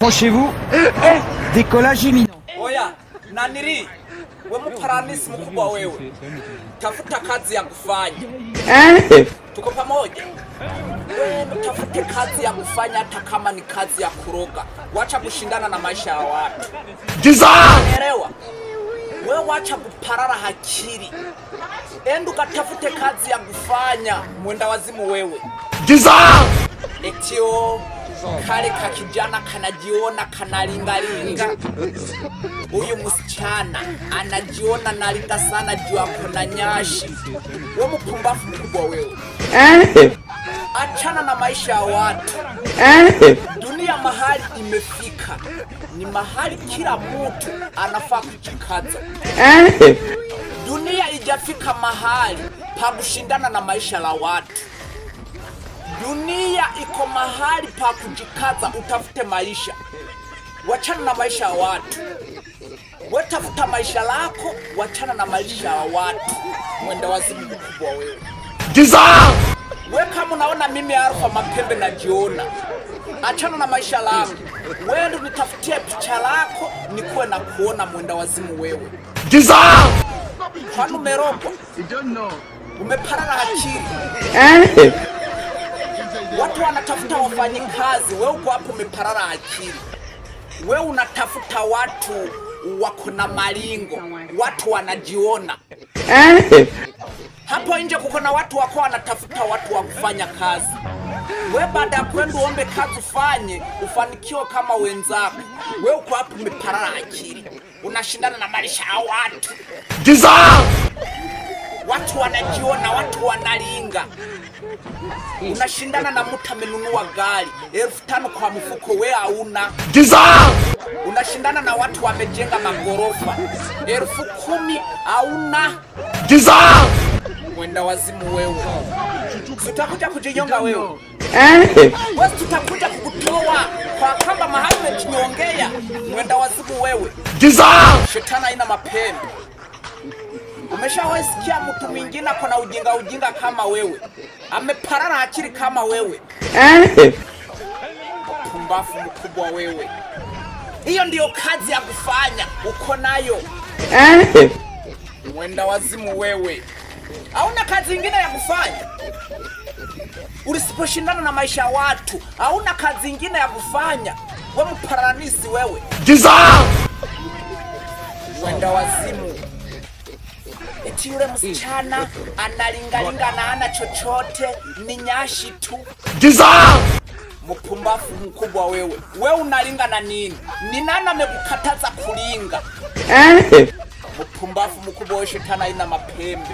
Chez-vous, décollage imminent. Oya, naniri, we mparanisi mkubwa wewe. Tafuta kazi ya kufanya. Tuko pamoja. Wewe tafute kazi ya kufanya hata kama ni kazi ya kuroga. Wacha kushindana na maisha ya watu. Elewa. Wewe wacha kuparara hakiri. Enda ukatafute kazi ya kufanya, mwenda wazimu wewe. Etio kale kakijana kanajiona kanalingalinga. Huyu msichana anajiona nalinga sana juu ako na nyashi. Wewe mpumbafu mkubwa wewe. Achana na maisha ya watu. Dunia mahali imefika ni mahali kila mtu anafaa kujikaza. Dunia ijafika mahali pa kushindana na maisha la watu. Dunia iko mahali pa kujikaza, utafute maisha. Wachana na maisha ya watu. Wetafuta maisha lako, wachana na maisha ya watu. Mwenda wazimu mkubwa wewe. We kama unaona mimi Alpha Mapembe najiona, achana na maisha langu. Wewe ndio nitafutie picha lako nikuwe na kuona, mwenda wazimu wewe. Kwani umerogwa? Umeparara akili. Watu wanatafuta wafanyikazi, wewe uko hapo umeparara akili. Wewe unatafuta watu wako na malingo, watu wanajiona. Hapo nje kuko na watu wako wanatafuta watu wa kufanya kazi. Wewe baada ya kwenda uombe kazi ufanye, ufanikiwe kama wenzako. Wewe uko hapo umeparara akili. Unashindana na maisha ya watu. Watu wanajiona, watu wanalinga. Unashindana na mtu amenunua gari 5,000 kwa mfuko, wewe hauna. Unashindana na watu wamejenga magorofa 10,000 hauna. Mwenda wazimu wewe. Tutakuja kujinyonga wewe. Wewe tutakuja kukutoa kwa kamba mahali umejinyongea. Mwenda wazimu wewe. Shetani haina mapembe. Umeshawasikia mtu mwingine akona ujinga ujinga kama wewe, ameparara akili kama wewe. Pumbafu mkubwa wewe. Hiyo ndiyo kazi ya kufanya uko nayo. Mwenda wazimu wewe. Hauna kazi nyingine ya kufanya. Usiposhindana na maisha ya watu, hauna kazi nyingine ya kufanya. Wewe mparanisi wewe. Mwenda wazimu. Eti yule msichana analingalinga na hana chochote, ni nyashi tu. Mpumbafu mkubwa wewe. Wewe unalinga na nini? Ni nani amekukataza kulinga? Mpumbafu mkubwa wewe, shetani haina mapembe.